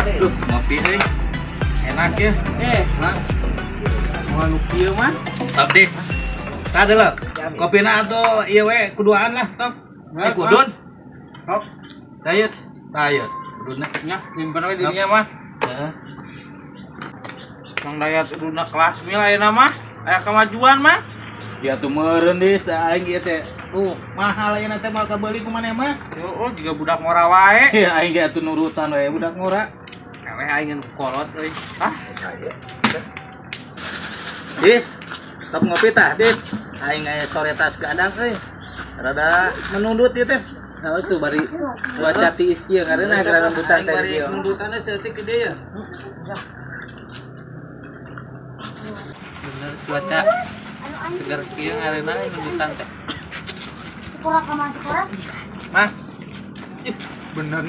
Duh, ngopi euy. Enak ya. Eh, Mang. Mau nu kieu mah? Top, Dis. Tah deuleu. Kopina atuh ieu we kuduaan lah, top. Eh, kudun. Sok. Tah ieu. Tah ieu. Kudunna. Nya, simpen we dirinya mah. Heeh. Mang Dayat uduna kelas mil ayeuna mah. Aya kemajuan mah. Ya tuh meureun, Dis, da aing ieu teh. Duh, mahal ayeuna teh mal kabeuli ku maneh mah. Oh, juga budak ngora wae. Ya aing ge atuh nurutan we budak ngora. Eleh aing ngan kolot euy. Ah, Dis, top ngopi tah, Dis. Aing aya sore tas gadang euy. Rada menundut ieu teh. Nah itu bari cuaca tiis ieu karena gara rambutan Aing tadi bari ieu. mundutanna saeutik gede ya. Bener cuaca segar kieu ngareuna rambutan teh. Sekolah kemana sekolah? Mah. Ih, bener.